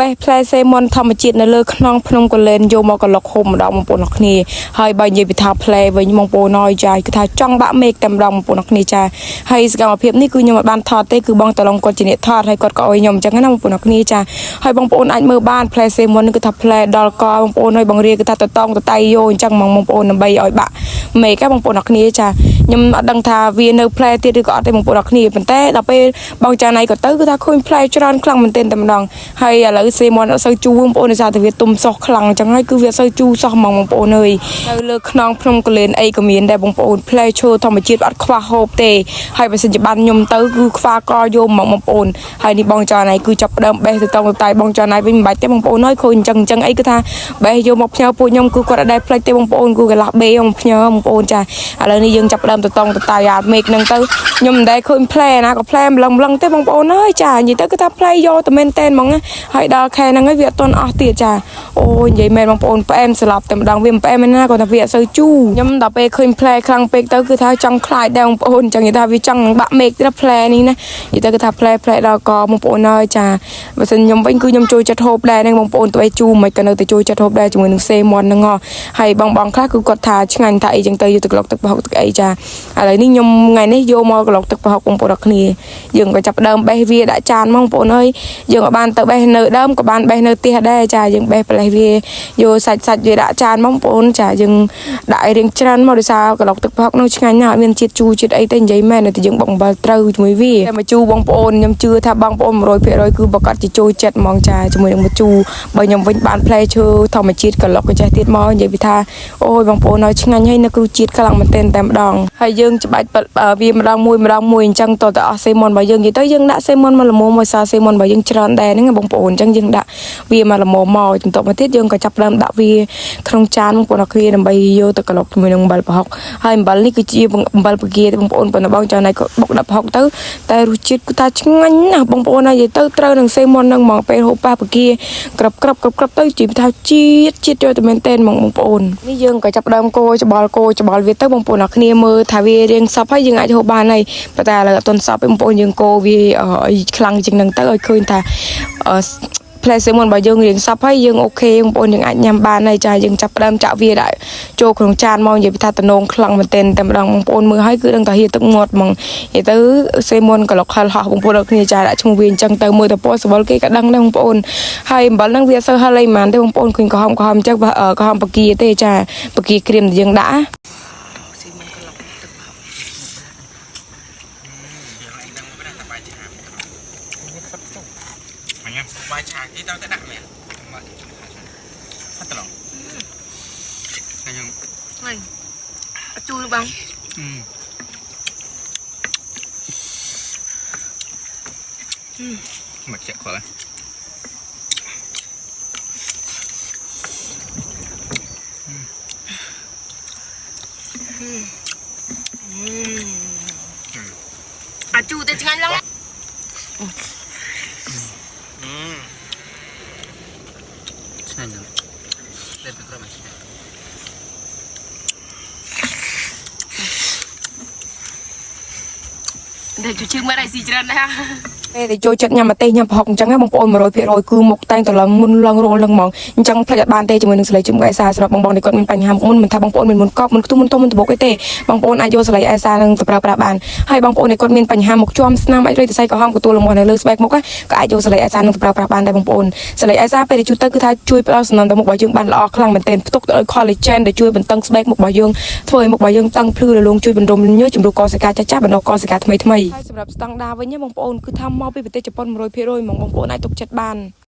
បេះផ្លែសេមុនធម្មជាតិនៅលើខ្នងភ្នំកលែនយកមកក្លុកហូបម្ដងបងប្អូនអរគ្នាហើយបើនិយាយពីថាផ្លែវិញបងប្អូនអើយចាគឺថាចង់បាក់មេឃតែម្ដងបងប្អូនអរគ្នាចាហើយសកម្មភាពនេះគឺខ្ញុំអត់បានថតទេគឺបងតឡងគាត់ជាអ្នកថតហើយគាត់ក៏អោយខ្ញុំអញ្ចឹងណាបងប្អូនអរគ្នាចាហើយបងប្អូនអាចមើលបានផ្លែសេមុននេះគឺថាផ្លែដល់កបងប្អូនហើយបងរាគឺថាតតងតតៃយោអញ្ចឹងហ្មងបងប្អូនដើម្បីឲ្យបាក់មេឃបងប្អូនអរគ្នាចាខ្ញុំអត់ដឹងថាវានៅផ្លែទៀតឬក៏អត់ទេបងប្អូនអរគ្នាប៉ុន្តែដល់ពេលបងចាណៃក៏ទៅគឺថាឃើញផ្លែច្រើនខ្លាំងមែនទែនតែម្ដងហើយឥឡូវសេមុនអត់សូវជូរបងប្អូនដោយសារតែវាទុំសោះខ្លាំងអញ្ចឹងហើយគឺវាអត់សូវជូរសោះហ្មងបងប្អូនអើយនៅលើខ្នងភ្នំកលែនអីក៏មានដែរបងប្អូនផ្លែឈើធម្មជាតិអត់ខ្វះហូបទេហើយបើសិនជាបានខ្ញុំទៅគឺខ្វះកយកហ្មងបងប្អូនហើយនេះបងចាណៃគឺចាប់ផ្ដើមបេះទៅតងទៅតែបងចាណៃវិញមិនបាច់ទេបងប្អូនអើយឃើញអញ្ចឹងអញ្ចឹងអីគឺថាបេះយកមកផ្ញើពួកខ្ញុំគឺគាត់អត់ដែលផ្លេចទេបងប្អូនគឺកន្លះបេមកផ្ញើបងប្អូនចាឥឡូវនេះយើងចាប់ផ្ដើមទៅតងទៅតែអាមេឃហ្នឹងទៅខ្ញុំមិនដែលឃើញផ្លែណាក៏ផ្លែម្លឹងម្លឹងទេបងប្អូនអើយចានិយាយទៅគឺថាផ្លែយកតែមែនតែនហ្មងណាហើយដល់ខែហ្នឹងហើយវាអត់ទាន់អស់ទៀតចាអូយនិយាយមែនបងប្អូនផ្អែមស្លាប់តែម្ដងវាមិនផ្អែមឯណាគាត់ថាវាអត់សូវជូរខ្ញុំដល់ពេលឃើញផ្លែខ្លាំងពេកទៅគឺថាចង់ខ្លាចដែរបងប្អូនអញ្ចឹងនិយាយថាវាចង់នឹងបាក់មេឃទៀតផ្លែនេះណានិយាយទៅគឺថាផ្លែផ្លែដល់កបងប្អូនអើយចាបើសិនខ្ញុំវិញគឺខ្ញុំចូលចិត្តហូបដែរហ្នឹងបងប្អូនទោះបីជូរមិនក៏នៅតែចូលចិត្តហូបដែរជាមួយនឹងសេមាន់ហ្នឹងហ៎ហើយបងបងខ្លះគឺគាត់ថាឆ្ងាញ់ថាអីចឹងទៅយកទៅក្លុកទឹកប្រហុកទឹកអីចាឥឡូវនេះខ្ញុំថ្ងៃនេះយកមកក្លុកទឹកប្រហុកបងប្អូនដល់គ្នាយើងក៏ចាប់ផ្ដើមបេះវាដាក់ចានមកបងប្អូនអើយយើងក៏បានទៅបេះនៅដើមក៏បានបេះនៅផ្ទះដែរចាយើងបេះផ្លេសវាយកសាច់សាច់វាដាក់ចានមកបងប្អូនចាយើងដាក់ឲ្យរៀងច្រើនមកដោយសារក្លុកទឹកប្រហុកនោះឆ្ងាញ់ណាស់អត់មានជាតិជូរជាតិអីទេនិយាយមែនតែយើងបុកអំបិលត្រូវជាមួយវាតែមកជូរបងប្អូនខ្ញុំជឿថាបងប្អូន100%គឺប្រកាសជាចូលចិត្តហ្មងចាជាមួយនឹងមកជូរបើខ្ញុំវិញបានផ្លែឈើធម្មជាតិក្លុកក៏ចេះទៀតមកនិយាយពីថាអូយបងប្អូនឲ្យឆ្ងាញ់ហើយនៅគ្រូជាតិខ្លាំងមែនទែនតែម្ដងហើយយើងច្បាច់វាម្ដងមួយម្ដងមួយអញ្ចឹងតទៅអស់សេមុនបើយើងនិយាយទៅយើងដាក់សេមុនមកល្មមមកសារសេមុនបើយើងច្រើនដែរហ្នឹងបងប្អូនអញ្ចឹងយើងដាក់វាមកល្មមមកបន្ទាប់មកទៀតយើងក៏ចាប់ផ្ដើមដាក់វាក្នុងចានបងប្អូនអរគ្នាដើម្បីយកទៅក្លុកជាមួយនឹងអំបិលប្រហុកហើយអំបិលនេះគឺជាអំបិលពគាទេបងប្អូនប៉ុន្តែបងចង់ណៃក៏បុកដាក់ប្រហុកទៅតែរសជាតិគឺថាឆ្ងាញ់ណាស់បងប្អូនហើយនិយាយទៅត្រូវនឹងសេមុនហ្នឹងហ្មងពេលហូបប៉ះពគាក្របក្របក្របក្របទៅជីថាជាតិជាតិយកតែមែនតែនហ្មងបងប្អូននេះយើងក៏ចាប់ផ្ដើមកូរច្បល់កូរច្បល់វាទៅបងប្អូនអរគ្នាមើលថាវារៀងសព្វហើយយើងអាចហូបបានហើយប៉ុន្តែឥឡូវអត់ទាន់សព្វទេបងប្អូនយើងកូរវាឲ្យខ្លាំងជាងហ្នឹងទៅឲ្យឃើញថាអឺ ផ្លែសេមុនបើយើងរៀងសប់ហើយយើង OK បងប្អូនយើងអាចញ៉ាំបានហើយចាយើងចាប់ផ្ដើមចាក់វាដាក់ចូលក្នុងចានមកនិយាយពីថាតំណងខ្លាំងមែនទែនតែម្ដងបងប្អូនមើលហើយគឺដឹងតែហៀទឹកមាត់ហ្មងនិយាយទៅសេមុនកឡុកហិលហោះបងប្អូនដល់គ្នាចាដាក់ឈ្មោះវាអញ្ចឹងទៅមើលតែពណ៌សវលគេក៏ដឹងដែរបងប្អូនហើយអំបិលហ្នឹងវាអត់សូវហិលអីហ្មងទេបងប្អូនឃើញក្រហមក្រហមអញ្ចឹងក្រហមបកាទេចាបកាក្រៀមដែលយើងដាក់ ស៊ីមិនក្លុកទឹកប្រហុក អញបាយឆាគេដល់តែដាក់មែនអត់ត្រង់ខ្ញុំ ហ្នឹងអត់ជូរបង មកចាក់គាត់ អត់ជូរទេឆ្ងាញ់ឡើង ឆ្ងាញ់ណាស់លេបទៅក្រោមឆ្ងាញ់ តែជូរជើងមកដែរស៊ីច្រើនដែរ ពេលដែលចូលចិត្តញ៉ាំម្ទេសញ៉ាំប្រហុកអញ្ចឹងណាបងប្អូន100%គឺមុខតែងតឡើងមុនឡើងរលឡើងហ្មងអញ្ចឹងផ្លេចអត់បានទេជាមួយនឹងសលេជុំអេសាសម្រាប់បងបងដែលគាត់មានបញ្ហាមុខមុនមិនថាបងប្អូនមានមុនកប់មុនខ្ទុះមុនធំមុនត្បុកអីទេបងប្អូនអាចយកសលេអេសានឹងទៅប្រើប្រាស់បានហើយបងប្អូនដែលគាត់មានបញ្ហាមុខជាំស្នាមអាចរៃសរសៃក្រហមទទួលលំនៅលើស្បែកមុខក៏អាចយកសលេអេសានឹងទៅប្រើប្រាស់បានដែរបងប្អូនសលេអេសាពេលដែលជូតទៅគឺថាជួយផ្ដល់សំណើមដល់មុខរបស់យើងបានល្អខ្លាំងមែនទែនផ្ទុកទៅដោយ collagen ដែលជួយបន្តឹងស្បែកមុខរបស់យើងធ្វើឲ្យមុខរបស់យើងតឹងភ្លឺរលោងជួយបន្រំញើសជំរុះកោសិកាចាស់ៗបណ្ដុះកោសិកាថ្មីថ្មីហើយសម្រាប់ស្តង់ដាវិញណាបងប្អូនគឺថាមកពីប្រទេសជប៉ុន100%ហ្មងបងប្អូនអាចទុកចិត្តបាន។